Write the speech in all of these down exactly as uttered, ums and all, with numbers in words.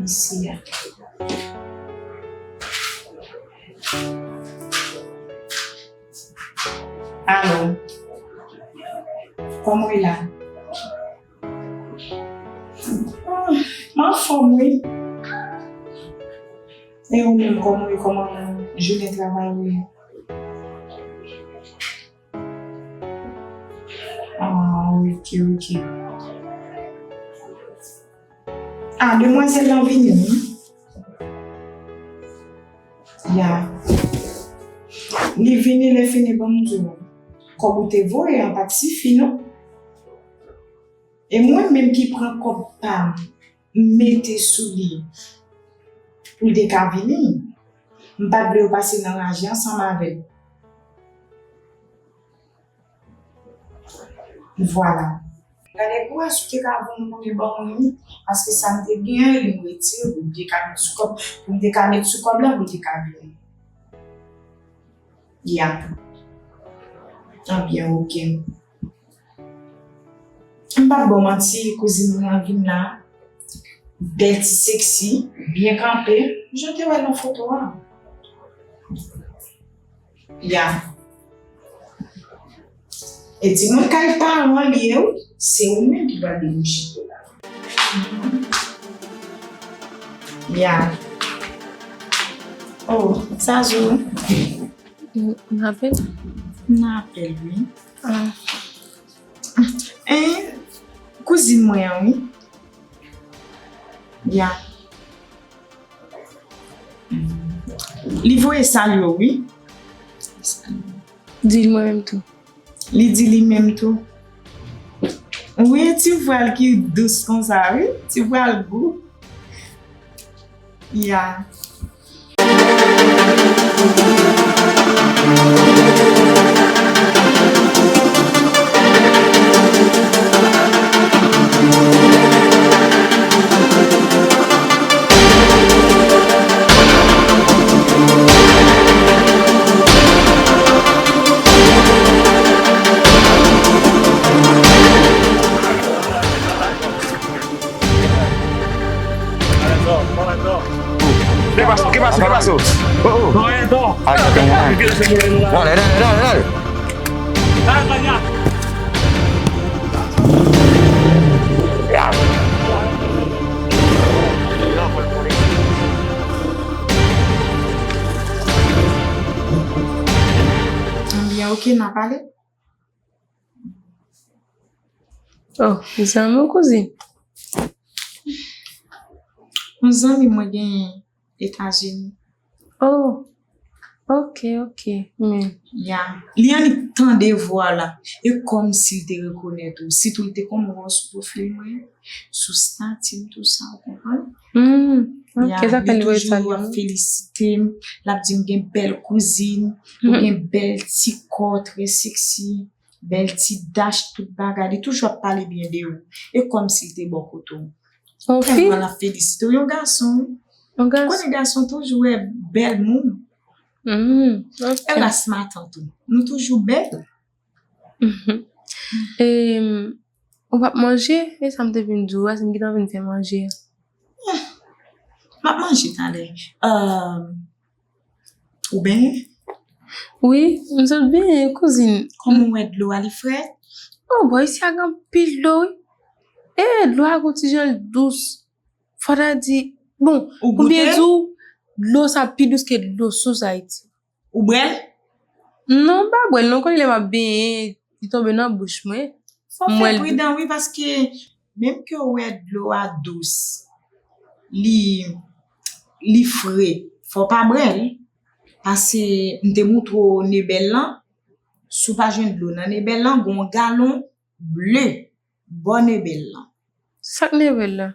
isi a. Alo. Kòman w ye la? Ah, m anfòm, wi. E ou menm, kòman w ye? Kòman jounen travay ou ye? Ah, ok, ok. Ah, demwazèl lan vini, wi. Ya. Li vini, lè fini, ban m di w. Kòb ou te voye an pa t sifi, non. E mwen menm ki pran kòb pa m, m mete sou li pou l te ka vini. M pa t vle yo pase nan raje ansanm avè l. Vwala. Gade pou wè si w te ka voye yon moun ban mwen, wi. Paske sa m te gen, li m retire, pou m te ka met sou kòb, pou m te ka met sou kòb la, pou l te ka vini. Ya. Ebyen, ok. M p ap ba w manti, kouzin mwen an vin la. Bèl ti seksi, byen kanpe, jan w te wè l nan foto a. Ya. E timoun kay paran li ye, wi. Se ou menm ki pral vin mouche pou la. Ya. Oh, sa zo. M, m apèl? M nan apèl, wi. Ah. Eh, kouzin mwen an, wi. Ya. Li voye salye w, wi. Di l mwen menm tou. Li di li menm tou. Wi, ti vwa l ki dous konsa, wi. Ti vwa l gou. Ya. Ke pase, ke pase, ke pase? Oh, oh. Ay, ay, ay. Dale, dale, dale, dale. Ya. Ebyen, ok, n a pale. Oh, zanmi w kouzin? Yon zanmi mwen genyen Etazini. Oh, ok, ok. Men. Ya. Li annik tande vwa la. E kòmsi l te rekonèt ou. Sitou l te konn wè w sou pwofil mwen, sou stati m, tou sa, ou konprann? Hmm, ok, ya, sa fè li voye salye w. Li toujou ap felisite m. L ap di m gen bèl kouzin, ou gen bèl ti kò, trè seksi. Bèl ti dach, tout bagay. Li toujou ap pale byen de ou. E kòmsi l te bò kote w. Yon fi? Tèlman l ap felisite w. Yon gason, wi. Yon gason. Ou konnen gason toujou wè bèl moun. Hmm, ok. E ras matant ou. Nou toujou bèl. Mhm. E, ou p ap manje? E sa m te vin di w a, se m ki t ap vin fè manje a. M ap manje talè. Euh, Ou benyen? Wi, m sot benyen, kouzin. Kòman w wè dlo a, li frèt? Oh, bò isi a gen anpil dlo, wi. E dlo a gon ti jan l dous. Fò ta di, bon, ou byen di w, dlo sa pi dous ke dlo sous Ayiti. Ou bwè l? Non, m pa bwè l, non, konnen lè m ap benyen, li tonbe nan bouch mwen. Fò w fè pridan, wi, paske menm ke w wè dlo a dous, li, li fre, fò w pa bwè l. Pase m te moutre w nebèl lan, si w pa jwenn dlo nan nebèl lan, gen yon galon ble bò nebèl lan. Sa k nebèl la?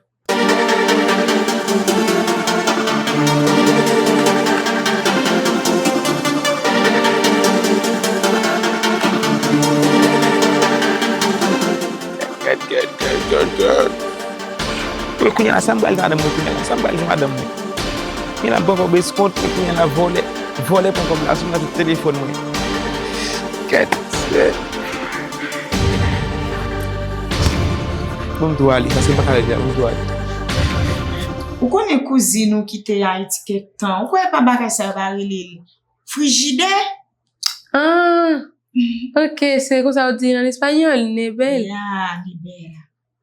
Gad, gad, gad, gad, gad. Mwen kounye a la, sa m pral fè madanm mwen kounye a la? Sa m pral fè madanm mwen? Kounye a la, m pran kòb eskont, e kounye a la, vòlè, vòlè pran kòb la sou mwen ak tout telefòn mwen. Gad, gad. Bon, m tou ale, paske m pa ka rete la, bon, m tou ale. Ou konnen kouzin ou ki te Ayiti kèk tan, ou kwè pa bagay sa yo pa rele l frijidè? Ah, ok, se konsa yo di l an espanyòl, nebel. Ya, nebel.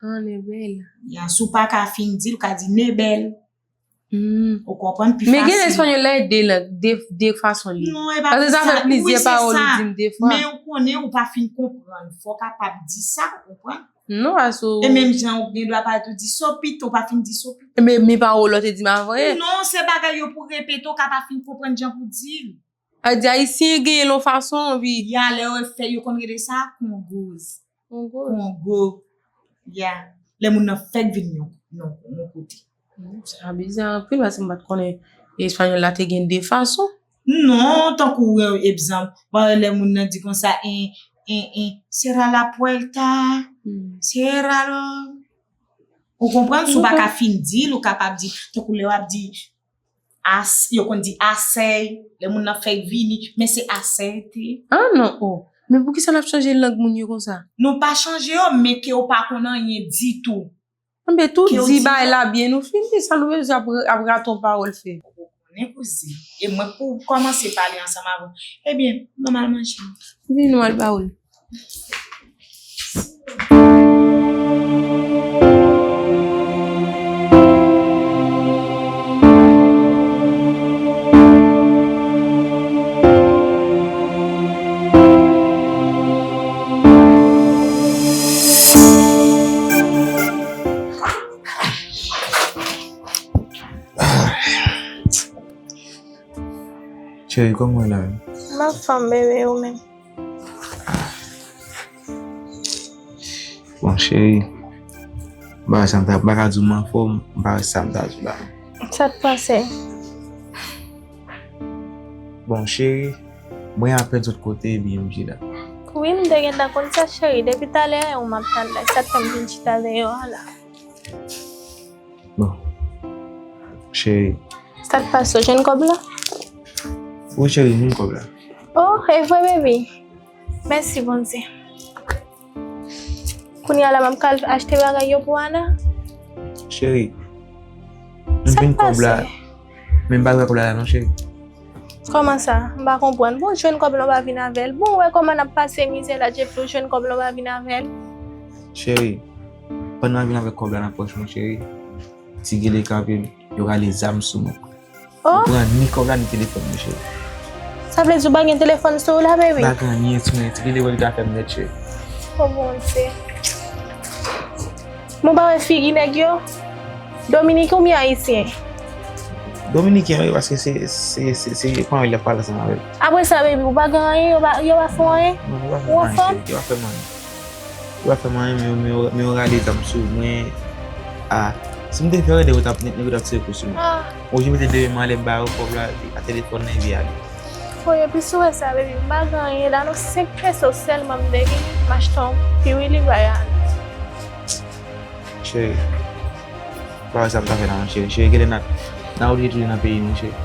Ah, nebel. Ya, si w pa ka fin di l, ou ka di nebel. Hmm. Ou konprann pi fasil. Men gen espanyòl la e de lang, de, de fason li. Non, e pa pou sa. Paske sa fè plizyè pawòl ou di m de fwa. Men ou konnen ou pa fin konprann. Fò w kapab di sa, ou konprann? Non, aso. E menm jan ou gen dwa pa tou di sopit, ou pa fin di sopit. Men, men pawòl ou te di m avan yè. Non, se bagay yo pou repete, ou ka pa fin konprann jan pou di l. A di ayisyen genyen l yon fason, wi. Ya, lè yo fè, yo konn rele sa kongoz. Kongo. Kongo. Ya. Lè moun nan fèk vin yon, yon, yon kote. Hmm, sa bizè anpil, paske m pa t konnen espanyòl la te gen de fason. Non, tankou, eh, egzanp, bon, lè moun nan di konsa, en, en, en, cierra la puerta, hmm, ciérralo. Ou konprann? Si w pa ka fin di l, ou kapab di, tankou lè w ap di, as, yo konn di asèy, lè moun nan fèk vini, men se asèy te. Ah non, oh. Men poukisa n ap chanje lang moun yo konsa? Nou pa chanje yo, men ke w pa konn anyen ditou. Anben, tou di bagay la byen, nou fini, sa nou bezwen ap, ap rate yon pawòl fè. Ou konnen, kouzin. E mwen pou kòmanse pale ansanm avè w. Ebyen, ban m al manje. Vini, nou al ba w li. Cheri, kòman w ye la menm? M anfòm, bebe, ou menm? Bon, cheri, m pa wè sa m ta, m pa ka di w m anfòm, m pa wè sa m ta di w la. Sa k pase? Bon, cheri, mwen apèn sot kote, ebyen m vin la. Wi, m te gentan konn sa, cheri. Depi talè, ou m ap tann la. Sa k fè m vin chita deyò a la. Bon. Cheri. Sa k pase, ou jwenn kòb la? Wi, cheri, m jwenn kòb la. Oh, e vre, baby? Mèsi, Bondye. Kounye a la, m ap ka al achte bagay yo pou Ana. Cheri, m jwenn kòb la, men m pa wè kòb la la non, cheri. Kòman sa? M pa konprann. Bon, jwenn kòb la, w pa vin avè l. Bon, ou wè kòman n ap pase mizè la, Jeffrey, ou jwenn kòb la, w pa vin avè l. Cheri, pandan m vin avèk kòb la nan pòch mwen, cheri, Ti Gele kanpe m, yo rale zam sou mwen. Oh. Yo pran ni kòb la, ni telefòn mwen, cheri. Sa vle di ou pa gen telefòn sou ou la, baby? M pa gen anyen sou mwen, Ti Gele wè li ka fè m nèt, cheri. Oh, Bondye. Mwen pa wè figi nèg yo. Dominiken oubyen ayisyen? Dominiken, wi, paske se, se, se, se pandan l ap pale ansanm avè l. Apre sa, baby, ou pa gen anyen, yo pa, yo pa fè w anyen? Non, yo pa fè m anyen, cheri, yo pa fè m anyen. Yo pa fè m anyen, men yo, men yo, men yo rale zam sou mwen. Ah, si m te fè erè, nèg yo t ap, nèg yo t ap tire kou sou mwen. Ah. Oblije mete de men m anlè, m ba yo kòb la, a telefòn nan, epi ale. Bon, epi si w wè sa, baby, m pa gen anyen la, non, senk peso sèlman m te gen, m achte yon piwili bay Ana. Cheri, m pa wè sa m ta fè la, non, cheri. Cheri, genlè n a, n a oblije tounen nan peyi nou, cheri.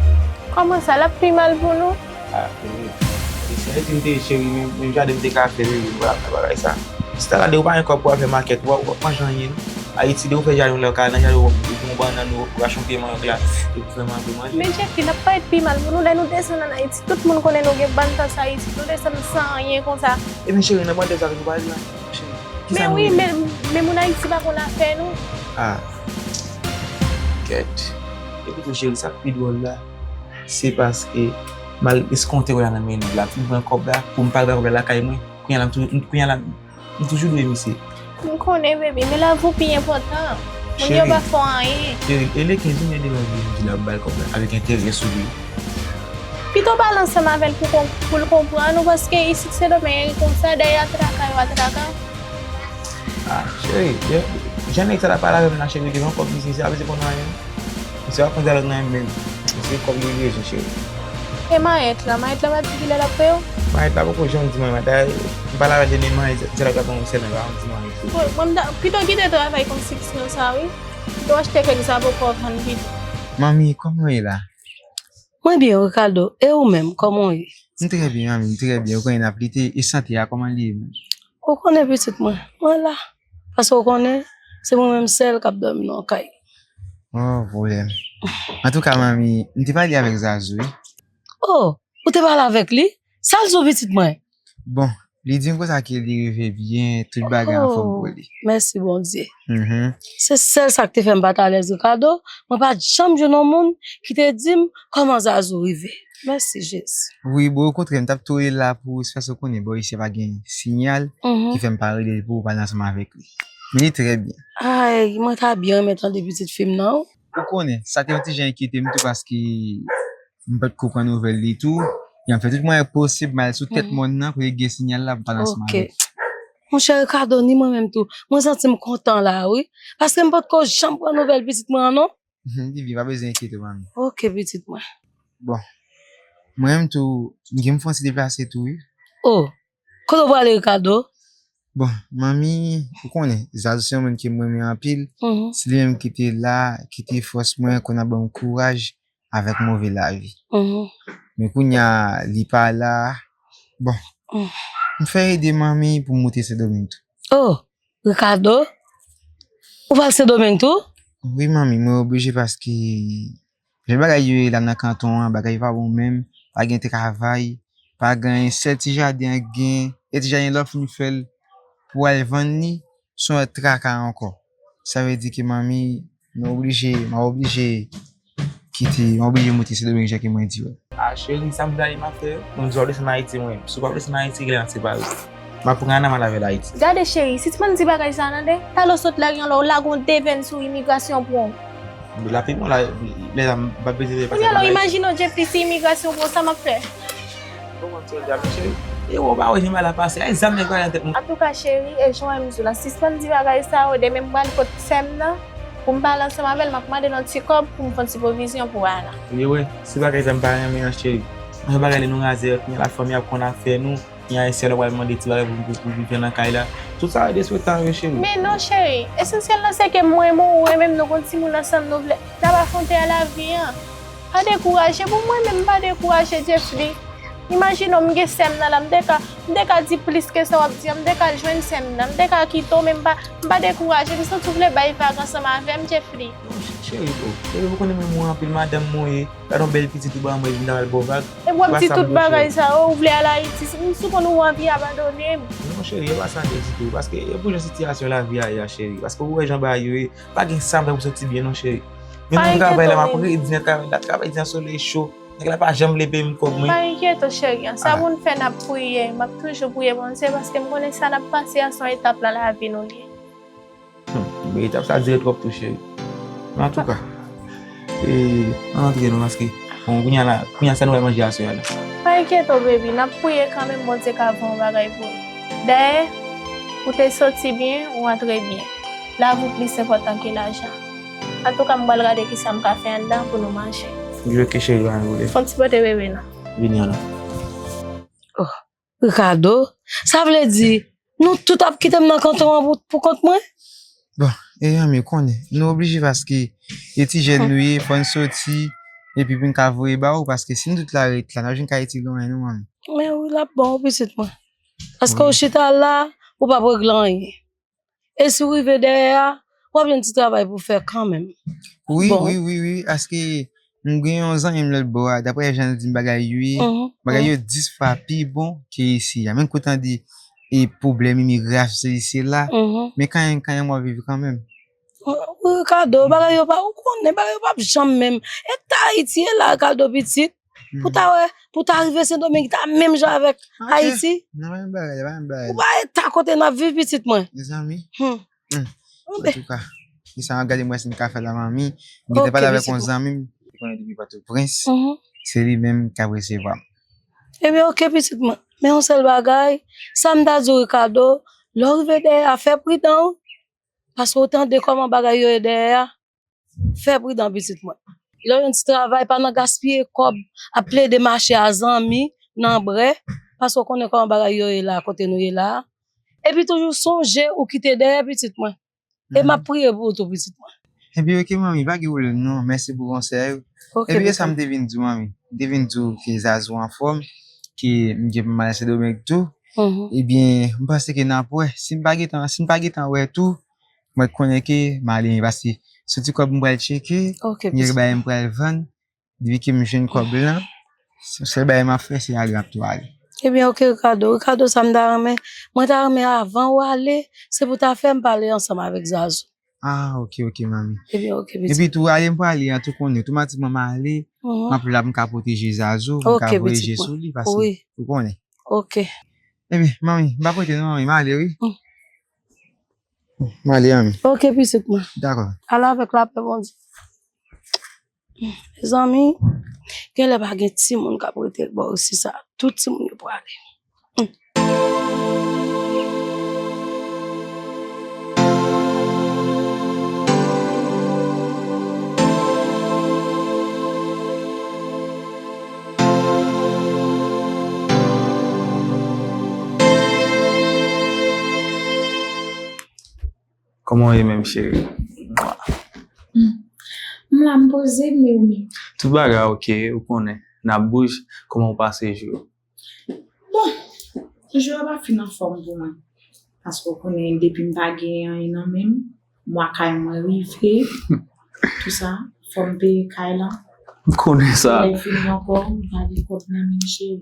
Kòman sa? L ap pi mal pou nou? Ah, cheri. E si Ayiti m te ye, cheri, men, men jaden m te ka fè, cheri, m pa ta fè bagay sa. Si ta gade, ou pa gen kòb pou al fè makèt, ou pa, ou pa manje anyen, non. Ayiti, depi ou fè jaden w la, ou ka al nan jaden w, ou pran bannann, ou rache yon pye manyòk la, epi ou fè manje, manje. Men Jeffrey, n ap parèt pi mal pou nou lè nou desann ann Ayiti. Tout moun konnen nou gen bann tans Ayiti. Nou desann san anyen konsa. Ebyen, cheri, nan bann tans sa, nou pa al la. Men wi, men, men moun Ayiti pa konn afè nou. Ah. Kèt. Epi tou, cheri, sa k pi dwòl la, se paske m al eskonte w la nan men nèg la. M pran kòb la, pou m pa al bay kòb la lakay mwen. Kounye a la, m tou-, kounye a la, m toujou dwe misye. M konnen, baby, men lavi w pi enpòtan. Moun yo pa fè w anyen. Cheri, e le kenz ou gen devan vini di l ap bay kòb la avèk enterè sou li. Pito pale ansanm avè l pou kon-, pou l konprann ou, paske isit Sendomeng e konsa, dèyè atraka yo atraka. Ah, cheri, jan nèg sa t ap pale avè m la, cheri, devan kòb misye, misye pa bezwen konn anyen. Misye pa konn dialòg nan menm, men misye kòb li bezwen, cheri. E mayèt la, mayèt la pa di kilè l ap peye w? Mayèt la poko janm di m anyen, mayèt la, m pale avè l de men mayèt, se la k ap ban m sèl, men pa janm di m anyen, cheri. Bon, mwen, m ta, pito kite travay konstriksyon sa, wi. Pito achte kèk zabo pou w vann pito. Manmi, kòman w ye la? Mwen byen, Ricardo. E ou menm, kòman w ye? M trè byen, manmi, m trè byen. Ou konnen n ap lite, e sante a, kòman l ye menm? Ou konnen pitit mwen, mwen la. Paske ou konnen, se mwen menm sèl k ap dòmi nan yon kay. Oh, pwoblèm. Antouka, manmi, m te pale avèk Zazou, wi. Oh, ou te pale avèk li? Sa l di w, pitit mwen? Bon, li di m konsa ke li rive byen, tout bagay anfòm pou li. Oh, mèsi Bondye. Mhm. Se sèl sa k te fè m pa t alèz, Ricardo. Mwen pa t janm jwenn yon moun ki te di m kòman Zazou rive. Mèsi, Jezi. Wi, bon, okontrè, m t ap tou rele la pou, se paske w konnen, bò isi a pa gen siyal, mhm, ki fè m pa rele l pou w pale ansanm avèk li. Men li trè byen. Ay, mwen ta byen renmen tande pitit fi m nan, wi. Ou konnen, sa te yon ti jan enkyete m tou paske m pa t ko pran nouvèl li tou. Epi m fè tout mwayen posib m al sou tèt mòn nan kote gen siyal la pou m pale ansanm avè l. Monchè Ricardo, ni mwen menm tou, mwen santi m kontan la, wi. Paske m pa t ko janm pran nouvèl pitit mwen an, non. Li byen, pa bezwen enkyete w, manmi. Ok, pitit mwen. Bon, mwen menm tou, m gen m fè yon ti deplase tou, wi. Oh, kote w prale, Ricardo? Bon, manmi, ou konnen, Zazou se yon moun ke m renmen anpil. Mhm. Se li menm ki te la, ki te fòs mwen, konn ap ban m kouraj avèk move lavi. Mhm. Men kounye a, li pa la. Bon, m fè ede manmi pou m moute Sendomeng tou. Oh, Ricardo, ou pral Sendomeng tou? Wi, manmi, mwen oblije paske jan bagay yo ye la nan kanton an, bagay yo pa bon menm, pa gen travay, pa gen anyen, sèl ti jaden an gen, e ti jaden lè w fin fè l pou w al vann li, se yon lòt traka ankò. Sa vle di ke manmi, mwen oblije, mwen oblije kite, mwen oblije moute Sendomeng jan ke mwen di w. A, cheri, sa m vle a, m ap fè. Mwen di w ap desann Ayiti, mwen. Si w p ap desann Ayiti, gen lè n ap separe. M ap pran Ana, m al avè l Ayiti. Gade, cheri, sispann di bagay sa a, tande. Talè w sot la, gen lè w lage yon devenn sou imigrasyon pran w. Lapli bon la, lè la m pa bezwen pase. Kounye a la, imajine w, Jeffrey, si imigrasyon pran w, sa m ap fè? Bon, mwen di w, cheri, e w pa wè jan bagay la pase, ay zam nèg la nan tèt mwen. Antouka, cheri, e jan w wè m di w la, sispann di bagay sa yo, demen m pral kot sè m nan, pou m pale ansanm avè l, m ap mande l yon ti kòb pou m fè yon ti pwovizyon pou Ana. Wi, wi, se bagay sa m pa renmen an, cheri. Mwen bagay li nou razè, kounye a la fanmi ap konn afè nou. Gen Ayisyen lè w pral mande ti bagay pou, pou, pou viv nan kay la. Tout sa yo derespektan vre, cheri. Men non, cheri. Esansyèl lan se ke mwen, mwen, ou renmen m, nou gon timoun ansanm, nou vle. N ap afwonte a lavi an. Pa dekouraje, pou mwen menm, m pa dekouraje, Jeffrey. Imajine w, m gen sè m nan la, m te ka, m te ka di plis ke sa w ap di an, m te ka al jwenn sè m nan, m te ka kite w, men m pa, m pa dekouraje, m santi w vle bay vag ansanm avè m, Jeffrey. Non, cheri, bro. Cheri, ou konnen mwen, mwen anpil madanm mwen ye. Gade yon bèl pitit ou ban mwen, vin al ba w vag. E w ap di tout bagay sa yo, ou vle al Ayiti, m sipoze ou anvi abandone m. Non, cheri, e pa sa m te di tou, paske e pou jan sitiyasyon lavi a ye a, cheri. Paske ou wè jan bagay yo ye, pa gen sa m fè pou soti byen non, cheri. Men nan travay la, m ap redi nan travay la, travay di nan solèy cho. Nèg la pa janm vle peye m kòb mwen. Pa enkyete w, cheri. Sa pou n fè, n ap priye. M ap toujou priye Bondye, paske m konnen sa n ap pase a se yon etap nan lavi nou li ye. Hmm, men etap sa dire twòp tou, cheri. Men antouka, e, ann antre non, paske, bon, kounye a la, kounye a sa nou pral manje aswè a la. Pa enkyete w, baby, n ap priye kanmenm, Bondye ka fè yon bagay pou nou. Dayè, ou te soti byen, ou antre byen. Lavi w plis enpòtan ke lajan. Antouka, m pral gade kisa m ka fè anndan pou nou manje. Wi, ok, cheri, pa gen pwoblèm. Fè yon ti pote bebe nan. Vini an non. Oh. Ricardo, sa vle di, nou tout ap kite m nan kanton an pou, pou kont mwen? Bon, e zanmi, ou konnen, nou oblije paske e ti jèn nou ye, fò n soti, epi pou n ka voye ba ou, paske si n tout la ret la, n ap jwenn Ayiti lwen, non, manmi. Men wi, l ap bon, wi, pitit mwen. Paske ou chita la, ou p ap regle anyen. E si w rive dèyè a, w ap jwenn ti travay pou w fè kanmenm. Wi, wi, wi, wi, paske m gen yon zanmi m lòt bò a, daprè jan l di m bagay yo ye, bagay yo dis fwa pi bon ke isi a. Menm kou w tande e pwoblèm imigrasyon se isi la, men kanmenm, kanmenm w ap viv kanmenm. Wi, Ricardo, bagay yo pa, ou konnen, bagay yo p ap janm menm. E ta Ayiti ye la, Ricardo pitit. Pou ta wè, pou ta rive Sendomeng, ta menm jan avèk Ayiti. Non, pa menm bagay, pa menm bagay. Ou pa eta kote n ap viv, pitit mwen. Mezanmi. Antouka, se sa m ap gade m wè si m ka fè la, manmi. M gentan pale avèk yon zanmi m, li konnen depi Pòtoprens. Se li menm k ap resevwa m. Ebyen, ok, pitit mwen. Men yon sèl bagay, sa m ta di w, Ricardo, lè w rive dèyè a, fè pridan, wi. Paske w tande kòman bagay yo ye dèyè a. Fè pridan, pitit mwen. Lè w jwenn ti travay, pa nan gaspiye kòb ap plede mache a zanmi nan brè, paske w konnen kòman bagay yo ye la, kote nou ye la a. Epi toujou sonje ou kite dèyè, pitit mwen. E m ap priye pou ou tou, pitit mwen. Epi, ok, manmi, pa gen pwoblèm non. Mèsi pou konsèy ou. Epi, e sa m te vin di w, manmi. M te vin di w ke Zazou anfòm, ke m gen pou m al Sendomeng tou. Ebyen, m panse ke n ap wè. Si m pa gentan, si m pa gentan wè tou, mwen konnen ke m ale, paske Soti kòb m pral tcheke, Ok, gen bagay m pral vann, depi ke m jwenn kòb lan, se sèl bagay m ap fè, se ale m ap tou ale. Ebyen, ok, Ricardo. Ricardo, sa m ta renmen, mwen ta renmen avan w ale, se pou ta fè m pale ansanm avèk Zazou. Ah, ok, ok, manmi. Ebyen, ok, pitit. Epi tou, ale m pral ale an, tou konnen, otomatikman m ale, m ap la pou m ka pwoteje Zazou, pou m ka voye je sou li, paske ou konnen. Ok. Ebyen, manmi, m pa pote non, manmi, m ale, wi. M ale, manmi. Ok, pitit mwen. Dakò. Al avèk lapè Bondye. Mezanmi, genlè pa gen timoun k ap rete bò isi sa. Tout timoun yo prale. Kòman w ye menm, cheri? M la, m poze m, e ou menm? Tout bagay ok, ou konnen. N ap bouj, kòman w pase jou yo? Bon, jou yo pa fin anfòm pou mwen. Paske ou konnen, depi m pa gen anyen nan men m, mwa kay mwen rive, tou sa, fò m peye kay lan. M konnen sa. Lè fini ankò, m pa gen kòb nan men m, cheri.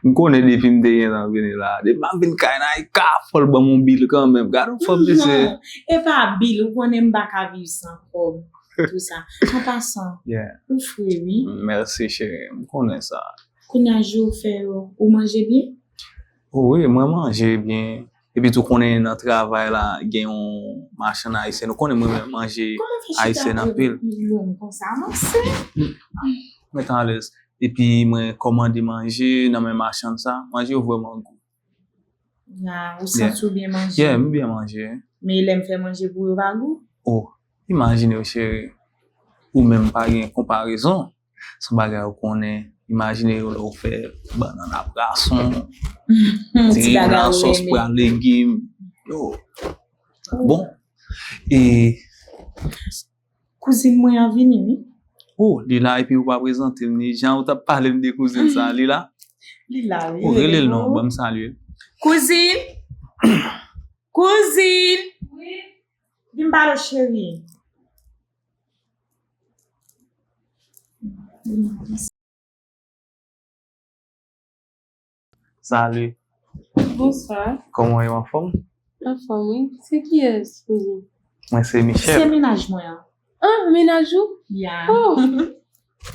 M konnen depi m te gentan vini la. Depi m ap vin kay Naïka, fò l ban m yon bil kanmenm. Gade yon fanm mesye. Non, e pa bil, ou konnen m pa ka viv san kòb. Tou sa. An pasan, ou fre, wi. Mèsi, cheri. M konnen sa. Kounye a jou ou fè yo, ou manje byen? Wi, mwen manje byen. Epi tou konnen nan travay la, gen yon machann ayisyen. Ou konnen mwen renmen manje ayisyen anpil. Kòman fè chita pou long konsa, avanse? Mwen tan alèz. Epi mwen kòmande manje nan men machann sa. Manje yo vrèman gou. Ya, ou santi w byen manje? Yeah, m byen manje. Men lè m fè manje pou yo pa gou? Oh, imajine w, cheri. Ou menm pa gen konparezon. Se yon bagay ou konnen. Imajine w lè w fè bannann a pwason, ti grenn sòs pwa legim. Yo. Bon. E kouzin mwen an vini, wi. Oh, li la epi ou pa prezante m ni. Jan ou t ap pale m de kouzin sa, li la? Li la, wi. Oh, rele l non, ban m salye. Kouzin! Kouzin! Vin pale, cheri. Salut. Bonsoir. Kòman w ye, anfòm? Anfòm, wi. Se kiyès, kouzin? Mwen se Michel. Se mennaj mwen an. Ah, mennaj ou? Ya. Oh,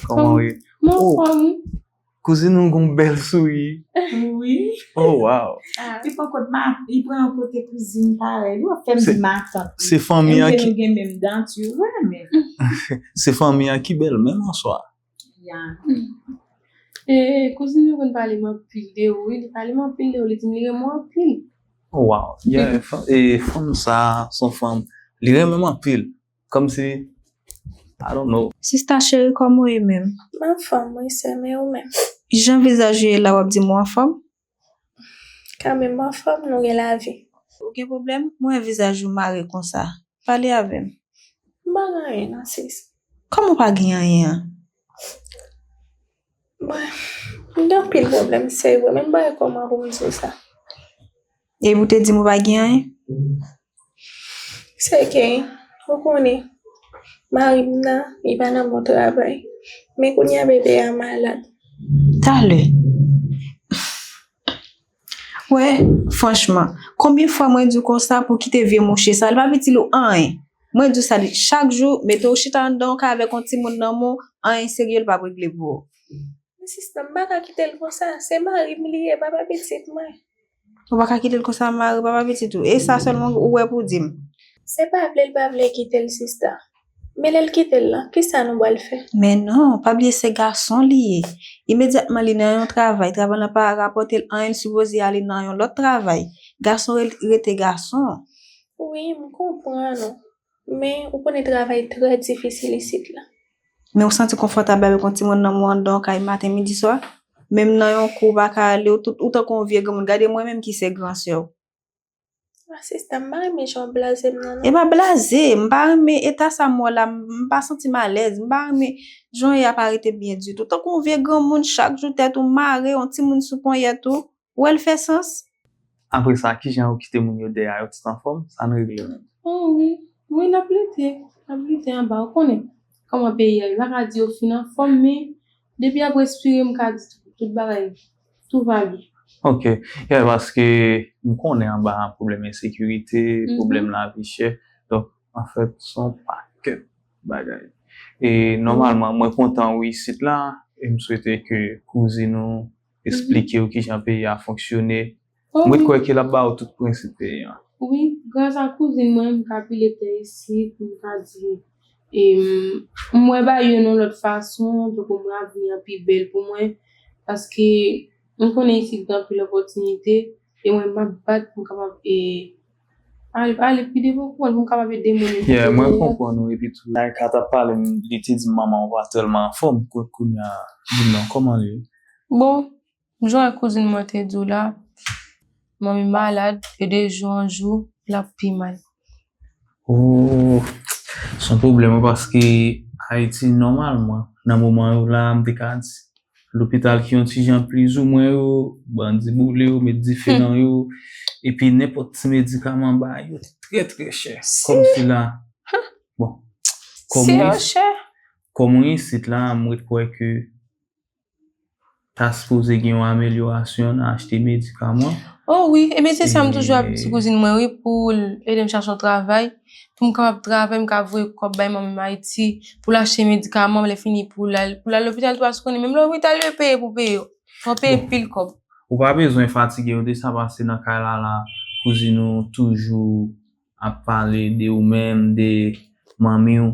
Kòman w ye? Mwen anfòm, wi. Kouzin ou gon bèl souri. Wi. Oh, wow. Li pran kot ma, li pran yon kote kouzin parèy. Li ap fè m di matant. Se fanmi an ki nou gen menm danti, vrèman. Se fanmi an ki bèl menm an swa. Ya. E, e, kouzin mwen konn pale m anpil de ou, wi. Li pale m anpil de ou, li di m li renmen w anpil. Oh, wow. Yeah, e, fanm sa, se yon fanm, li renmen m anpil. Kòmsi, I don't know. Sista cheri, kòman w ye menm? M anfòm, wi, sè m, e ou menm? Jan vizaj ou ye la, w ap di m ou anfòm? Kanmenm, m anfòm, nou gen lavi. Ou gen pwoblèm? M wè vizaj ou mare konsa. Pale avè m. M pa gen anyen, non, sis. Kòman w pa gen anyen an? Bon, m gen anpil pwoblèm serye, men m pa wè kòman pou m di w sa. Epi w te di m ou pa gen anyen? Se ke, ou konnen, mari m nan, li pa nan bon travay. Men kounye a bebe a malad. Talè. Wè, franchman, konbyen fwa mwen di w konsa pou w kite vye mouche sa, li p ap itil ou anyen. Mwen di w sa chak jou, mete w chita anndan yon kay avèk yon timoun nan men w, anyen serye l p ap regle pou ou. Men sista, m pa ka kite l konsa, se mari m li ye, papa pitit mwen. Ou pa ka kite l konsa, mari, papa pitit ou. E sa sèlman ou wè pou w di m? Se pa vle l pa vle kite l, sista. Men lè l kite l lan, kisa nou pral fè? Men non, pa bliye se gason li ye. Imedyatman li nan yon travay, travay lan pa rapòte l anyen, li sipoze ale nan yon lòt travay. Gason re- rete gason. Wi, m konprann ou. Men ou konnen travay trè difisil isit la. Men ou santi konfòtab avèk yon timoun nan men w anndan yon kay maten, midi, swa? Menm nan yon kou ou pa ka ale, ou tout, ou tankou yon vye granmoun. Gade mwen menm ki se gran sè w. Ah, sista, m pa renmen jan w blaze m nan, non. E pa blaze, m pa renmen eta sa m wè w la, m pa santi m alèz, m pa renmen jan w ye a pa rete byen ditou. Tankou yon vye granmoun, chak jou tèt ou mare, yon timoun sou ponyèt ou, ou wè l fè sans? Apre sa, kijan ou kite moun yo dèyè a, yo tout anfòm? Sa n regle menm? Oh wi, Wi, n ap lite. N ap lite anba, ou konnen. Kòman peyi a ye? M pa ka di yo fin anfòm, men depi y ap respire, m ka di tout, tout bagay, tout va byen. Ok. Yeah, paske m konnen anba pwoblèm ensekirite, pwoblèm lavi chè. Donk, anfèt, se yon pakèt bagay. E nòmalman, mwen kontan wi isit la, e m swete ke kouzin ou esplike w kijan peyi a fonksyone. Mwen kwè ke l ap ba w tout prensip peyi a. Wi, gras a kouzin mwen, m ka pile tè isit, m ka di, e, m, m wè bagay yo nan lòt fason, tankou mwen avni an pi bèl pou mwen, paske m konnen isit gen anpil opòtinite, e mwen m ap bat pou m kapab, e, ale, ale pi devan pou mwen, pou m kapab ede moun. Yeah, mwen konprann ou, epi tou, Laika t ap pale, m, li te di m manman w pa tèlman anfòm, kou-, kounye a, di m non, kòman li ye? Bon, jan kouzin mwen te di w la, manmi malad, e de jou an jou, l ap pi mal. Oh, se yon pwoblèm, wi, paske Ayiti, nòmalman, nan moman yo la, m te ka di, lopital ki yon ti jan plizoumwen yo, bandi boule yo, met dife nan yo, epi nenpòt ti medikaman ba yo, trè, trè chè. Kòmsi la, bon, kòm wi, kòm wi, isit la, mwen kwè ke ta sipoze gen yon amelyorasyon nan achte medikaman. Oh wi, ebyen se sa m toujou ap di kouzin mwen wi, pou l ede m chache yon travay, pou m kapab travay, m ka voye kòb bay manmi m Ayiti, pou l achte medikaman, lè fini pou l al, pou l al lopital tou, paske w konnen menm lopital yo peye pou peye yo. Fò w peye pil kòb. Ou pa bezwen fatige w de sa, paske nan kay la la, kouzin ou toujou ap pale de ou menm, de manmi w,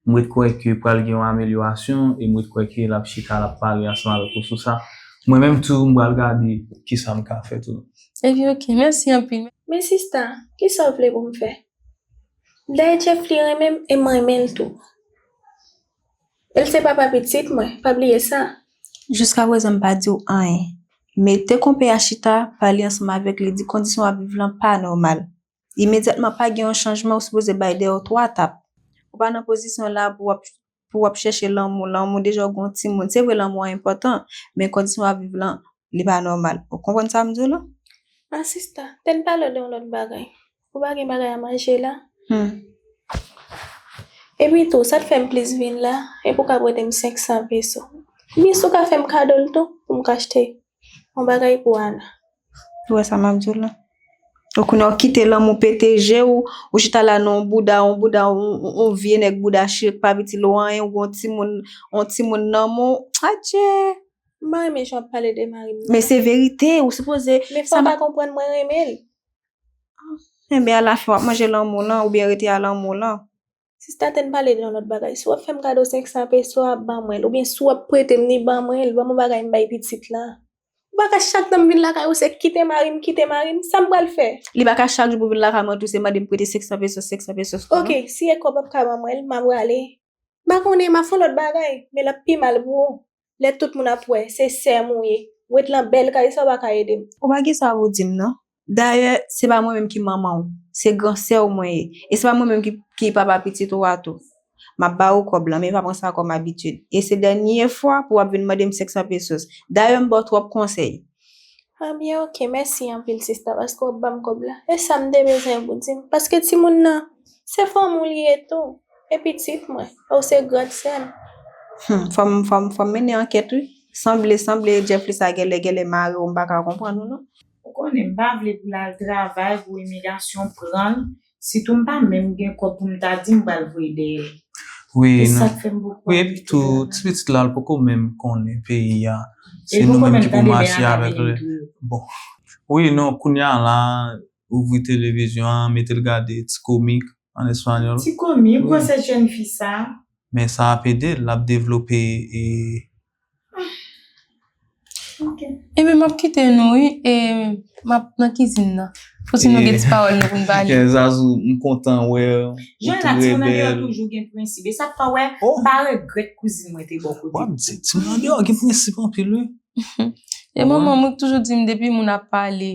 m ret kwè ke pral gen yon amelyorasyon e m ret kwè ke l ap chita, l ap pale ansanm avèk ou sou sa. Mwen menm tou, m pral gade kisa m ka fè tou. Ebyen, ok, mèsi anpil. Men sista, kisa w vle pou m fè? Dayè Jeff li renmen m e m renmen l tou. E l se papa pitit mwen, pa bliye sa. Jiskaprezan m pa di w anyen. Mete konpè a chita, pale ansanm avèk li, di kondisyon w ap viv lan pa nòmal. Imedyatman pa gen yon chanjman, ou sipoze bay dèyè w twa tap. Ou pa nan pozisyon la pou w ap, pou w ap chèche lanmou. Lanmou deja w gen yon timoun. Se vre lanmou an enpòtan, men kondisyon w ap viv lan, li pa nòmal. Ou konprann sa m di w lan? A sista, te n pale w de yon lòt bagay. Ou pa gen bagay a manje la? Hmm. Epi tou, sa t fè m plis vin la, e pou w ka prete m senk san peso. Byen si w ka fè m kado l tou, pou m ka achte yon bagay pou Ana. Ou wè sa m ap di w lan? Ou konnen w kite lanmou pete je w, ou chita la nan yon bouda, yon bouda, yon, yon, yon vye nèg bouda chirik pa itil ou anyen, ou gen yon timoun, yon timoun nan men w. Adje! M pa renmen jan w ap pale de mari m nan. Men se verite, ou sipoze. Men fò w ka konprann mwen renmen l. Enben, alafen w ap manje lanmou lan, oubyen rete a lanmou lan. Sista, te n pale de yon lòt bagay. Si w ap fè m kado senk san peso a, ban mwen l. Oubyen si w ap prete m li, ban mwen l. Ban m yon bagay m bay pitit la. Ou pa ka chak tan m vin lakay ou, se kite mari m, kite mari m. Sa m pral fè? Li pa ka chak jou pou vin lakay mwen tou, se mande m prete senk san pesos, senk san pesos tou, non. Ok, si e kòb w ap ka ban mwen l, m a prale. M pa konnen, m a fè yon lòt bagay, men l ap pi mal pou ou. Lè tout moun ap wè, se sè m ou ye. Ou ret lan bèl kay sa, ou pa ka ede m. Ou pa gen sa pou w di m, non. Dayè, se pa mwen menm ki manman w. Se gran sè w mwen ye. E se pa mwen menm ki, ki papa pitit ou a tou. M ap ba ou kòb lan, men pa pran sa kòm abitid. E se dènye fwa pou w ap vin mande m senk san pesos. Dayè, m ba w twòp konsèy. Ebyen, ok, mèsi anpil, sista, paske w ap ban m kòb la. E sa m te bezwen pou di m. Paske timoun nan, se fanmi w li ye tou. E pitit mwen. E w se gran sè m. Hmm, fò m, fò m, fò m mennen ankèt, wi. Sanble, sanble, Jeff li sa gèlè, gèlè mare w, m pa ka konprann ou, non. Ou konnen, m pa vle pou l al travay, pou imigrasyon pran l. Sitou m pa menm gen kòb pou m ta di m pral voye dèyè l. Wi, non. Se sa k fè m poko ap rete la. Wi, epi tou, ti pitit la, l poko menm konnen peyi a. Se nou menm ki pou mache avèk li. Bon. Wi, non, kounye a la, ouvri televizyon an, mete l gade ti komik an espanyòl. Ti komik, wi. Gwosès jèn fi sa. Men sa ap ede l, l ap devlope, e, Ok. Ebyen, m ap kite nou, wi, e m ap nan kizin nan. Pou si nou gen ti pawòl nou pou n pale. Zazou, m kontan wè w. Jan la, timoun andeyò toujou gen prensip. E sa k fè w wè, m pa regrèt kouzin mwen te bò kote. W ap di, timoun andeyò gen prensip anpil, wi. E manman m toujou di m, depi moun ap pale,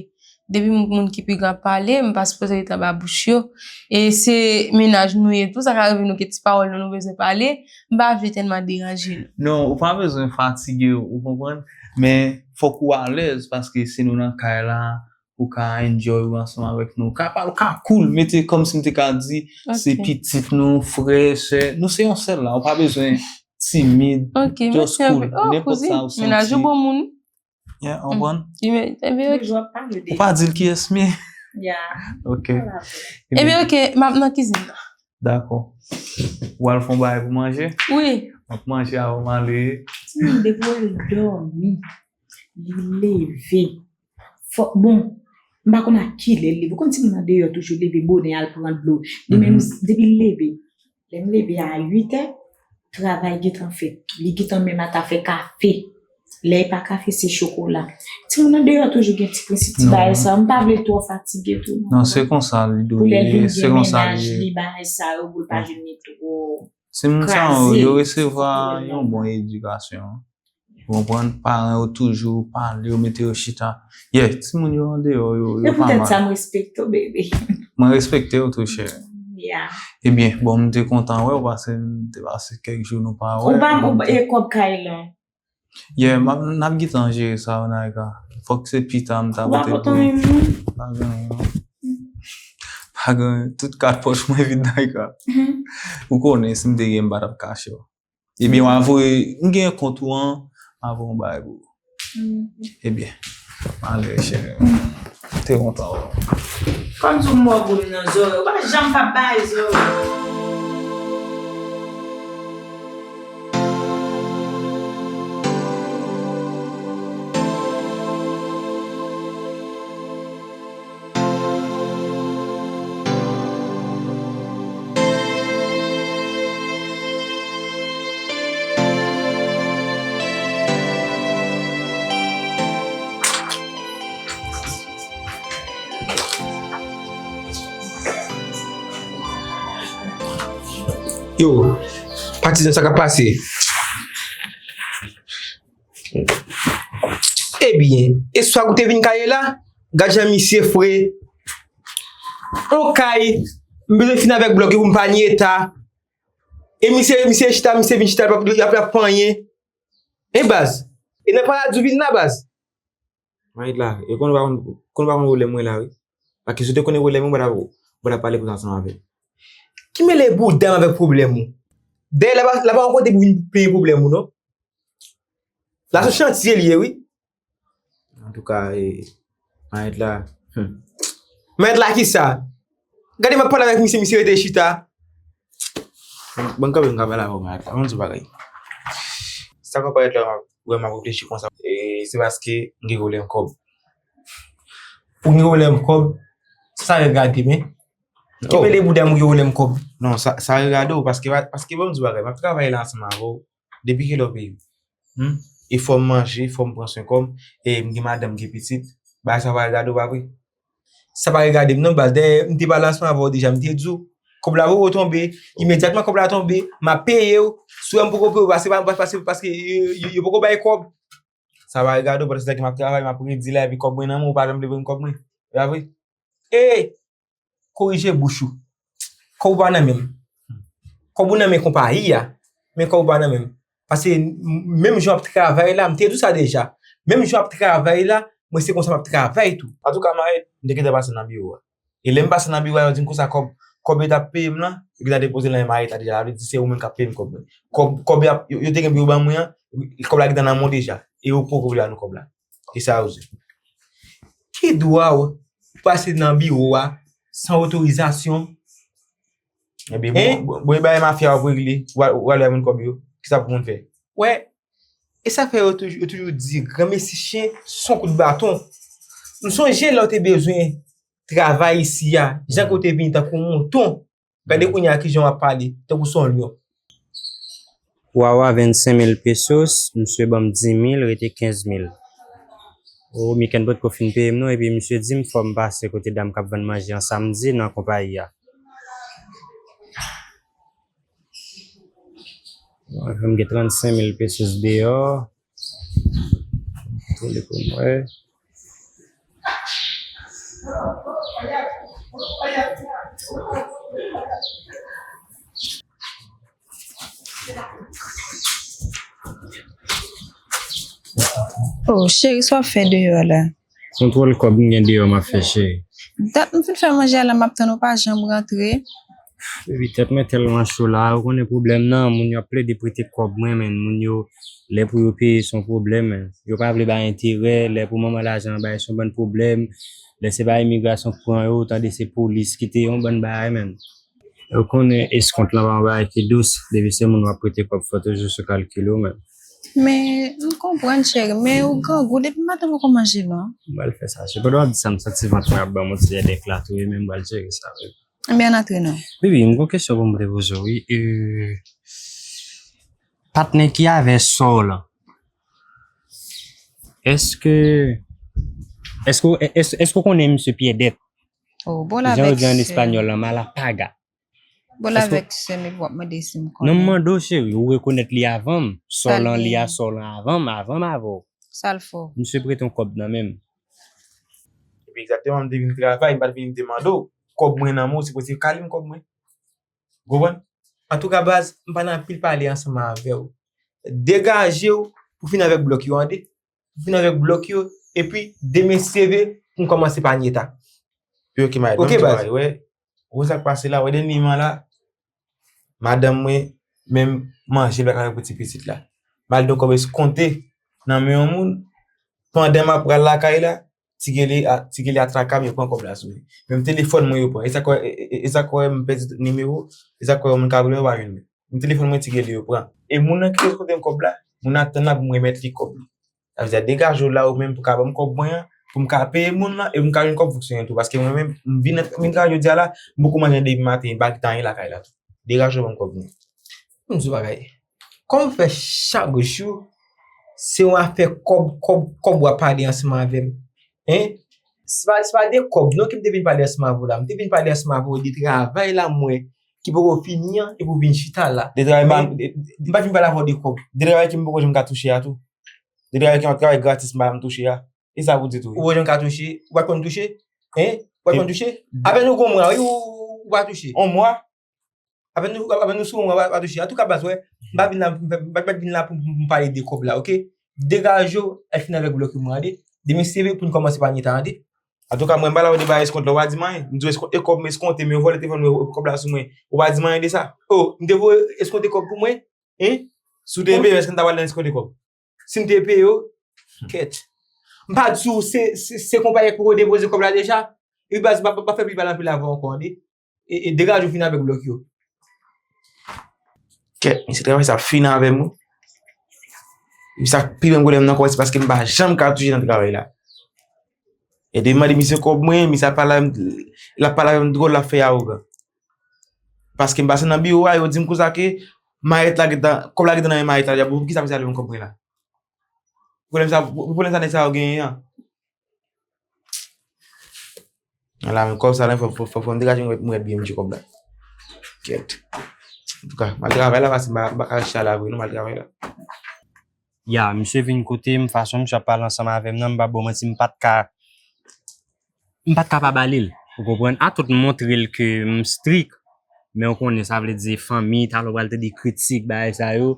depi moun, moun ki pi gran ap pale, m pa sipoze ret anba bouch yo. E se mennaj nou ye tou, sa ka rive nou gen ti pawòl nou, nou bezwen pale. M pa vle tèlman deranje nou. Non, ou pa bezwen fatige, ou konprann? Men, fòk ou alèz, paske si nou nan kay la, ou ka enjoy ou ansanm avèk nou. Ou ka pale, ou ka cool, mete kòmsi m te ka di, se pitit nou, frè, sè. Nou se yon sèl la, ou pa bezwen timid, just cool. Nenpòt sa ou santi. Mennaj ou bon moun. Yeah, ou konprann? Ebyen, ok. Ou pa di l kiyès m ye? Yeah. Ok. Ebyen, ok, m ap nan kizin nan. Dakò. Ou al fè yon bagay pou manje? Wi. M ap manje avan m ale. Timoun depi w wè l dòmi, li leve. Fò, bon, m pa konn a kilè l leve. Ou konn timoun nan deyò toujou leve bonè al pran dlo. Li menm, depi l leve, lè m leve a uit è, travay gentan fèt. Li gentan menm ata fè kafe. Lè e pa kafe, se chokola. Timoun nan deyò toujou gen ti prensip, ti bagay sa yo. M pa vle l twò fatige tou, non. Non, se konsa li dwe ye, se konsa li ye. Pou lè l vin gen mennaj li, bagay sa yo, pou l pa jwenn li twò kraze. Timoun sa yo, yo resevwa yon bon edikasyon. Ou konprann? Paran yo toujou pale, yo mete yo chita. Yeah, timoun yo andeyò, yo, yo pa mal. E poutèt sa, m respekte w, bebe. Mwen respekte w tou, cheri. Yeah. Ebyen, bon, m te kontan wè w, paske m te pase kèk jou nou pa wè. Ou pa, ou pa, e kòb kay lan? Yeah, m ap, n ap gentan jere sa yo, Naïka. Fòk se pita m ta pote pou ou. Ou pa pote anyen, non? Pa gen anyen, non. Pa gen anyen. Tout kat pòch mwen vid, Naïka. Ou konnen, si m te gen, m pa t ap kache w. Ebyen, w a voye, m gen kont ou an, m a voye yon bagay pou ou. Ebyen, m ale, cheri. M te kontan wè w. Kòm sou mò goum nan zòrèy, ou pa janm pa bay zòrèy. Yo, patizan, sa k ap pase? Ebyen, e swa ou te vin kaye la, gad jan misye fre. On kay, m bezwen fin avèk blòk yo pou m pa ni eta. E misye, misye chita, misye vin chita, l ap, l ap, l ap fè anyen. E baz, e nan paladi ou vin la, baz? Mayit la, e konn ou pa konn, konn ou pa konn pwoblèm mwen la, wi. Paske si w te konnen pwoblèm mwen, ou pa t ap, ou pa t ap pale konsa ansanm avè m. Ki mele bouda m avèk pwoblèm ou? Dèyè, la pa, la pa yon kote pou vin plenyen pwoblèm ou, non. La se chantye li ye, wi. Antouka, e, mayèt la, hmm. Mayèt la kisa? Gade m ap pale avèk misye, misye rete chita. Bon, bon, kanpe m ka pale avè w, mayèt la. Ban m di w bagay. Sa k ap parèt la, wè m ap reflechi konsa. E, se paske m gen pwoblèm kòb. Ou gen pwoblèm kòb? Sa regade, men. Ki mele bouda m ou gen pwoblèm kòb? Non, sa, sa regade w, paske, paske ban m di w bagay. M ap travay la ansanm avè w. Depi kilè w peye m? Hmm? E fò m manje, fò m pran swen kò m, e m gen madanm, m gen pitit. Bagay sa pa regade w, pa vre? Sa pa regade m non, baz. Dèyè, m te pale ansanm avè w deja, m te di w, kòb la poko tonbe, imedyatman kòb la tonbe, m ap peye w. Si w wè m poko peye w, paske, paske, paske yo, yo, yo poko bay kòb. Sa pa regade w, pandan se tan ke m ap travay, m ap redi la, epi kòb mwen nan men w, ou pa janm vle ban m kòb mwen. E pa vre? E! Korije bouch ou. Kòb ou pa nan men m. Kòb ou nan men konpayi a, men kòb ou pa nan men m. Paske m, menm jan w ap travay la, m te di w sa deja. Menm jan w ap travay la, mwen se konsa m ap travay tou. Antouka, Mayèt, m te gentan pase nan biwo a. E lè m pase nan biwo a, yo di m konsa kòb, kòb yo t ap peye m lan, yo gentan depoze l nan men Mayèt la deja. Sa vle di se ou menm k ap peye m kòb mwen. Kòb, kòb y ap, yo, yo te gentan ban mwen an, kòb la gentan nan men w deja. E yo poko vle ba nou kòb la. E sa yo di. Ki dwa w pase nan biwo a san otorizasyon? Ebyen, bon, bon, bon, e bagay mafya w ap regle, w al, w al bay moun kòb yo. Kisa pou moun fè? Wè, e sa fè yo toujou, yo toujou di, granmesi chen se yon kout baton. M sonje lè w te bezwen travay isi a, jan ke w te vini tankou mouton. Gade kounye a kijan w ap pale, tankou se yon lyon. Wawa, vennsenk mil pesos, misye ban m dis mil, rete kenz mil. O, Miken potko fin peye m non, epi misye di m fò m pase kote dam k ap vann manje an samdi nan konpayi a. Mwen gen trannsenk mil pesos deyò. Pou li pou mwen. Oh, cheri, sa w ap fè deyò la? Kontwòl kòb m gen deyò m ap fè, cheri. Dat m fin fè manje a la, m ap tann ou pa janm rantre. Baby, tèt mwen tèlman cho la, ou konnen pwoblèm nan, moun yo ap plede prete kòb mwen, men moun yo, lè pou yo peye se yon pwoblèm, men. Yo pa vle bay enterè, lè pou manman lajan an bay se yon bann pwoblèm, lè se pa imigrasyon k pran yo, tande se polis ki te yon bann bagay, men. Ou konnen eskont lan pa yon bagay ki dous, depi se moun w ap prete kòb fò toujou sou kalkil ou menm. Men, m konprann cheri, men ou grangou, depi maten poko manje non. M pral fè sa, se pandan w ap di sa, m santi vant mwen ap ban m yon ti èdèk la tou, wi, men m pral jere sa, wi. Ebyen, ann antre non. Bibi, m gon kesyon pou m te poze w, wi. E, patnè ki avè sè w lan, èske, èske, èske, èske w konnen misye Pyèdèt? Oh, bon, jan yo di an espanyòl lan, mala paga. Bon, avèk sè m epi w ap mande si m konnen. Non, m mande w, cheri, ou rekonèt li avan m. Sè w lan li a, sè w lan avan m, avan m avè w. Sa l fè w? Misye prete yon kòb nan men m. Epi egzakteman, m te vin travay, m pa t vin te mande w. Kòb mwen nan men w, se pou se kale m kòb mwen. Ou konprann? Antouka, baz, m pa nan anpil pale ansanm avè w. Degaje w pou fini avèk blòk yo, tande? Vin avèk blòk yo, epi demen seve pou m kòmanse pa nyeta. Wi, ok, Mayo. Ok, baz. Wè, wè sa k pase la, wè dènye man la, madanm mwen, menm manje l pa ka fè pou ti pitit la. M al gen kòb eskonte nan men yon moun, pandan m ap pral lakay la, Ti Gele a, Ti Gele a traka m, yo pran kòb la sou mwen. Menm telefòn mwen yo pran. E sa k wè, e, e, e sa k wè m pèdi tout nimewo, e sa k wè yon moun ka rele m, yo pa jwenn mwen. M telefòn mwen Ti Gele yo pran. E moun nan ki eskonte m kòb la, moun nan ap tann la pou m remèt li kòb li. Sa vle di degaje w la ou menm pou ka ban m kòb mwen an, pou m ka peye moun nan e pou m ka jwenn kòb fonksyonè tou. Paske mwen menm, m vin, m vin travay jodi a la, m poko manje depi maten, m pa gentan anyen lakay la tou. Degaje w ban m kòb mwen. M di w bagay. Kòman w fè chak jou, se yon afè kòb, kòb, kòb w ap pale ansanm avè m? Hein? Se pa, se pa de kòb non ke m te vin pale ansanm avè w la. M te vin pale ansanm avè w de travay la m wè ki poko fini an epi w vin chita la. De travay pa, m pa t vin pale avè w de kòb. De travay ke m poko janm ka touche a tou. De travay ke m ap travay gratis m pa janm touche a. E sa pou di tou wi. Ou poko janm ka touche? Ou pa t konn touche? Hein? Ou pa t konn touche? Apèn ou gon mwa wi, ou, ou pa touche. On mwa? Apèn nou, apèn nou sou mwa pa touche. Antouka baz, wè, m pa vin la, m pa, m pa, m pa vin la pou, pou, pou m pale de kòb la, ok? Degaje w, al fini avèk blòk yo mwa, tande? Demen seve pou n kòmanse pa nyeta, tande? Antouka mwen m pa la pou de bay eskont la, ou pa di m anyen. M di w eskon-, e kòb m eskonte, men yo vòlè telefòn mwen, kòb la sou mwen. Ou pa di m anyen de sa. Oh, m te voye eskonte kòb pou mwen? Hein? Si w te peye, èske m ta pral nan eskonte kòb? Si m te peye w, kèt. M pa di w se, se, se konpayi a k poko depoze kòb la deja? Epi baz, m pa, m pa fè pli pale anpil avè w ankò, tande? E, e degaje w fini avèk blòk yo. Kèt, mesye travay sa ap fini avè m wi. Epi sa k pi ban m pwoblèm nan kò se paske m pa janm ka touche nan travay la. E depi m mande misye kòb mwen, misye ap pale avè m, l ap pale avè m dwòl, l ap fè awogan. Paske m pase nan biwo a, yo di m konsa ke mayèt la gentan, kòb la gentan nan men mayèt la, poukisa misye al ban m kòb mwen la? Pwoblèm sa, pwoblèm sa nèg sa yo genyen an. Ala men kòb sa la, fò, fò, fò, fò m degaje m wè, m wè byen m jwe kòb la. Kèt. Antouka, m al travay la, paske m pa, m pa ka rete chita la vre non, m al travay la. Ya, misye vin kote m, fason misye ap pale ansanm avè m nan, m p ap ba w manti, m pa t ka, m pa t ka pa ba li l. Ou konprann? Atout m montre l ke m strik, men ou konnen sa vle di fanmi, talè w pral tande kritik, bagay sa yo,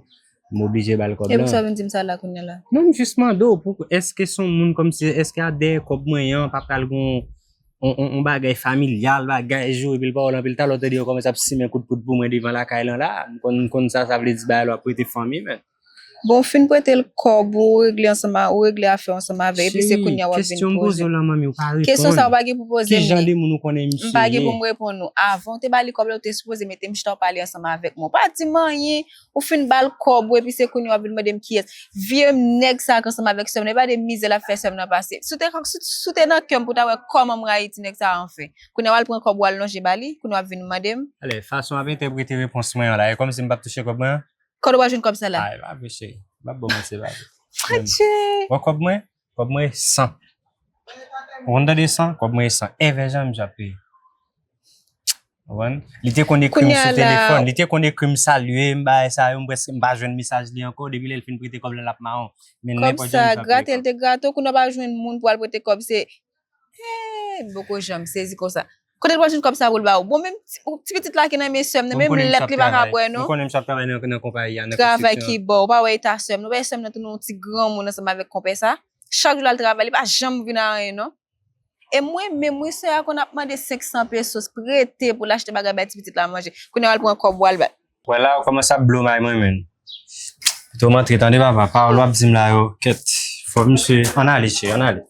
m oblije ba l kòb la. E poukisa w vin di m sa la kounye a la? Non, m jis mande w, pou, èske se yon moun kòmsi, èske a dèyè kòb mwen an, pa pral gen yon, yon, yon, yon bagay familyal, bagay jou, epi l pa wè l anpil, talè w tande yo kòmanse ap simen kout poud pou mwen devan lakay lan la, m konn, m konn sa sa vle di bagay la, w ap prete fanmi, men. Bon, w fin prete l kòb ou, ou regle ansanm a, ou regle afè w ansanm avè l, epi se kounye a w ap vin poze. Cheri, kesyon m poze w lan, manmi, ou pa reponn. Kesyon sa ou pa gen pou poze m li. Ki jan de moun ou konnen misye ye? M pa gen pou m reponn ou. Avan w te ba li kòb la, ou te sipoze mete m chita w pale ansanm avèk mwen. Ou pa di m anyen, ou fin ba l kòb ou, epi se kounye a w ap vin mande m kiyès. Vye nèg sa k ansanm avèk sè m nan, e pa de mizè l ap fè sè m nan pase. Si w te, si, si w te nan kè m pou w ta wè kòman m rayi ti nèg sa a anfen. Kounye a w al pran kòb ou al lonje ba li, kounye a w ap vin mande m. Ale, fason w ap entèprete repons mwen an la, e kòmsi m p ap touche kòb mwen an? Kote w pral jwenn kòb sa la? Ay, pa vre cheri. M p ap ba w manti, pa vre. Adje! Wè kòb mwen? Kòb mwen san. Ou konn tande san? Kòb mwen san. Èvè jan misye ap peye. Ou konprann? Li te konn ekri m sou telefòn. Li te konn ekri m salye m, bagay sa yo, m prèske m pa jwenn mesaj li ankò. Depi lè l fin prete kòb la, l ap mawon. Men nenpòt jan misye ap peye kòb. Kòb sa, grate l te grate w, kounye a w pa jwenn moun pou w al prete kòb, se Hey, m poko janm sezi konsa. Kote l pral jwenn kòb sa pou l ba ou? Bon, menm ti, ti pitit la ki nan men sè m nan, menm lèt li pa ka bwè non. Ou konnen misye ap travay nan, nan konpayi a, nan konstriksyon an. Travay ki ba w, ou pa wè eta sè m nan, ou pa wè sè m nan tounen yon ti granmoun ansanm avèk konpè sa? Chak jou l al travay, li pa janm vin a anyen, non. E mwen menm, wi, sè a konn ap mande senk san pesos prete pou l achte bagay bay ti pitit la manje. Kounye a, w al pran kòb ou al ba l. Wè la, ou kòmanse ap blow may mwen, menn. Pito m antre, tande, papa. Pawòl w ap di m la yo, kèt. Fò misye, ann ale, cheri, ann ale.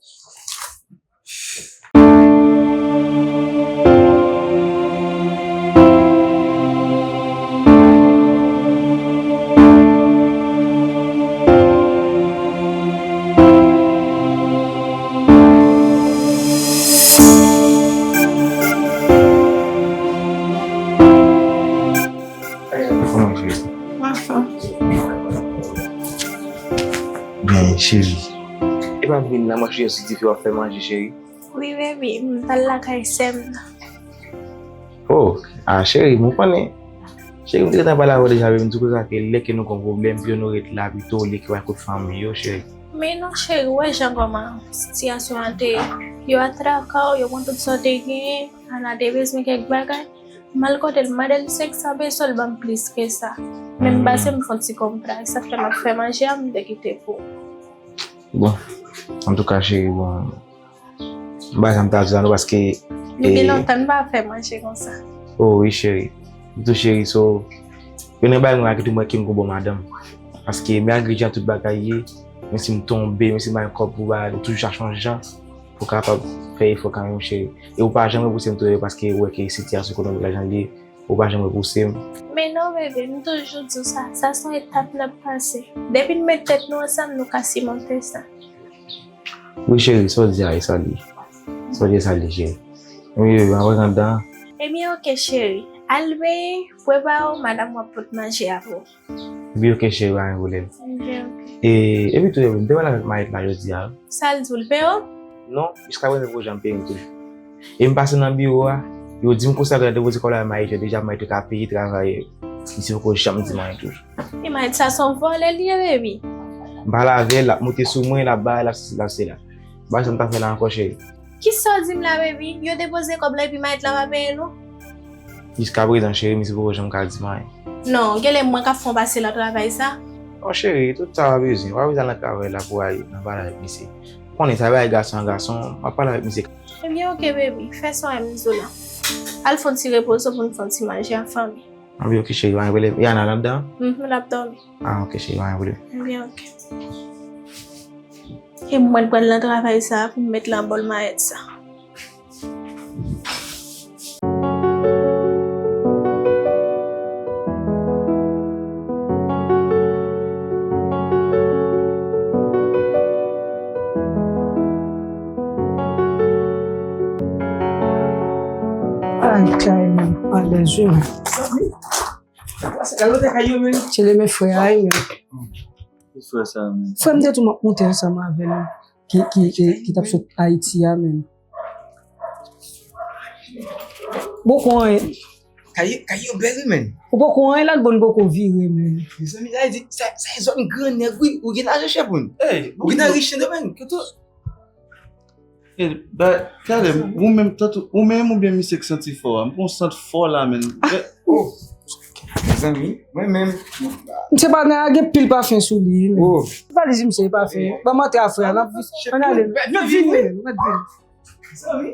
Kòman, cheri? Mwen anfòm. Byen, cheri. E pa vin la, mwen cheri, si dife w ap fè manje, cheri. Wi, baby, m t al lakay sè m nan. Oh, ah, cheri, mwen konnen. Cheri, m te gentan pale avè w deja, baby, m di w konsa ke lè ke nou gon pwoblèm, pito nou ret la pito, olye ke w al kot fanmi yo, cheri. Men non, cheri, ou wè jan kòman sitiyasyon an te ye. Yo atrake w, yo pran tout sa w te genyen, Ana te bezwen kèk bagay. M al kote l, m mande l senk san peso, l ban m plis ke sa. Men m pase m fè yon ti konpra, e sa k fè m ap fè manje a, m te kite pou ou. Bon, antouka, cheri, bon, m pa janm ta di la non, paske, nou gen lontan n pa fè manje konsa. Oh, wi, cheri. M tou cheri, so, youn nan bagay mwen ki tou mwen ke m gon bon madanm. Paske, men engredyan tout bagay ye, men si m tonbe, men si m pa gen kòb pou bagay, ou toujou chache yon jan pou kapab fè efò kanmenm, cheri. E ou pa janm repouse m tou, paske ou wè ke sitiyasyon ekonomik la jan l ye, ou pa janm repouse m. Men non, bebe, m toujou di w sa, sa se yon etap n ap pase. Depi n met tèt nou ansanm, nou ka simonte sa. Wi, cheri, sa w di a, e sa l ye. Sa w di a, e sa l ye, cheri. Wi, wi, m ap rantre anndan. Ebyen, oke, cheri. Al benyen, prepare w, madanm w ap pot manje a pou ou. Epi oke, cheri, pa gen pwoblèm. Ebyen, oke. E, epi tou, m te pale avèk Mayet la jodi a. Sa l di w, l peye w? Non, jiska prezan, poko janm peye m toujou. E m pase nan biwo a, yo di m konsa, yo depoze kòb la Mayet, yo deja Mayet yo ka peye travayè yo. Misye poko janm di m anyen toujou. E Mayet sa se yon vòlè li ye, baby. M pale avè l, l ap monte sou mwen, l ap bay, l ap sesi, l ap sela. Bagay sa m ta fè la ankò, cheri. Kisa w di m la, baby? Yo depoze kòb la epi Mayet la pa peye nou? Jiska prezan, cheri, misye poko janm ka di m anyen. Non, genlè mwen k ap fè w pase nan travay sa. Non, cheri, tout sa w pa bezwen. W pa bezwen al nan travay la pou w al nan pale avèk misye. Ou konnen sa bagay gason ak gason, m ap pale avèk misye. Ebyen, oke, baby, fè sa w menm di w la. Al fè yon ti repoze w pou n fè yon ti manje an fanmi. Anben, oke, cheri, pa gen pwoblèm. E Ana anndan? Mhm, l ap dòmi. Ah, oke, cheri, pa gen pwoblèm. Ebyen, oke. E mwen pral nan travay sa pou m met nan bòl Mayet sa. Ay, kay mwen, alèz wi. Chele men frè a wi men. Ki frè sa menm? Frè m te tou m ap monte ansanm avè l ki, ki, ki, ki t ap sot Ayiti a menm. Bon, kon anyen. Kay, kay yo bèl wi menm. Ou poko anyen la, bon poko vire menm. Mezanmi, sa vle di, sa, sa e zòn gran nèg wi, ou gen lajan chèpoun. Ou gen nan rich de menm. Kito. E, ba, Caleb, ou menm, tanto, ou menm oubyen misye k santi fò a? M pran yon sant fò la, menn. Oh, mezanmi, mwen menm. Misye pa gen, gen pil pafen sou li, menn. Oh. Valiz misye e pafen. Ban m antre a frè a, n ap vin, ann ale, n ap vini, menn, n ap vini. Mezanmi.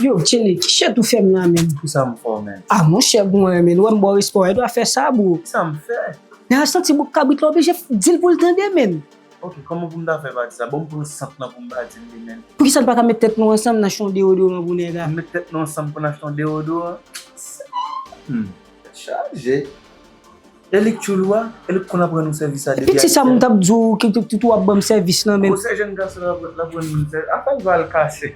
Yo, Tchele, ki chèt ou fè m la, menn? Kisa m fè w, menn? Ah, monchè, mwen, menn, ou wè m ba w respè, ou dwa fè sa, bro. Kisa m fè? Nèg la santi bouk kabrit la, oblije di l pou l tande, menn. Ok, kòman pou m ta fè pa di sa? Bon, m pran sant lan pou m pa di l li menm. Poukisa n pa ka met tèt nou ansanm, n achte yon deodoran pou nèg la? Met tèt nou ansanm pou n achte yon deodoran? Hmm, tèt chaje. E li k tchoul ou a? E li k konn aprann ou sèvis sa depi a. Epi ti sa m t ap di w, ki tout, tout w ap ban m sèvis lan menm. Gwo sè jèn gason l ap, l ap rann moun sèvis. Afè l va l kase.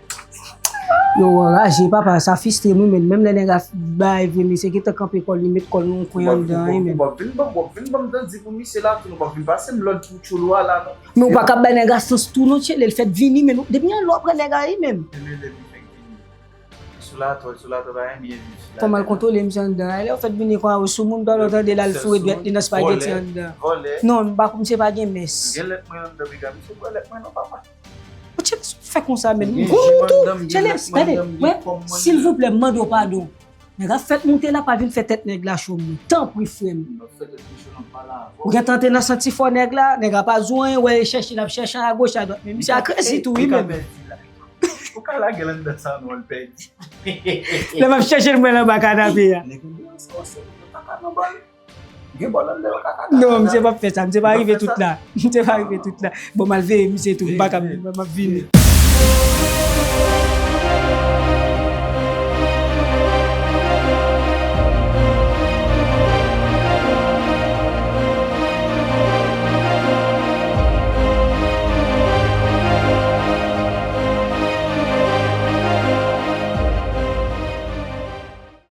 Yo, w anraje, papa, sa fistre m wi, menn. Menm lè nèg la bay vre, misye gentan kanpe kò l, li met kò l nan yon kwen anndan wi, menn. Ou p ap vin ban m, w ap vin ban m tandi pou misye la, tou, ou p ap vin pase m lòd pou tchoul ou a la, non. Men ou pa ka bay nèg la sans tou, non, Tchele, l fèt vini, menn. Depi anlè w pran nèg la wi, menn. Sou latò, sou latò pa renmen viv sou latò. Fò m al kontwole misye anndan. Lè w fèt vini kon a, ou sou moun, pa w tande l al foure dwèt li nan spageti anndan. Vòlè. Non, m pa, misye pa gen mès. Gen lèt mwen anndan, piga, misye bwè lèt mwen non, papa. Ou tchele, sa w fè konsa menm? Gwo tou, tchele, tande, wè, silvouplè, m mande w padon. Nèg ap fèt moute la, pa vin fè tèt nèg la cho mwen. Tanpri, frè m. Ou gentan te nan santi fò nèg la, nèg la pa di w anyen, wè, e chèche, l ap chèche agoch, adwat. Men misye a krezi tou, wi, menm. Ou ka lage l anndan sa non, l pèdi. Lè m ap chèche l, mwen l anba kanape a. Nèg yo byen ansanm, se pou kaka nan bòl. Gen bòl anndan yo kaka. Non, misye p ap fè sa, misye pa rive tout la. Misye pa rive tout la. Bon, m al veye misye tou, m pa ka, m ap vini.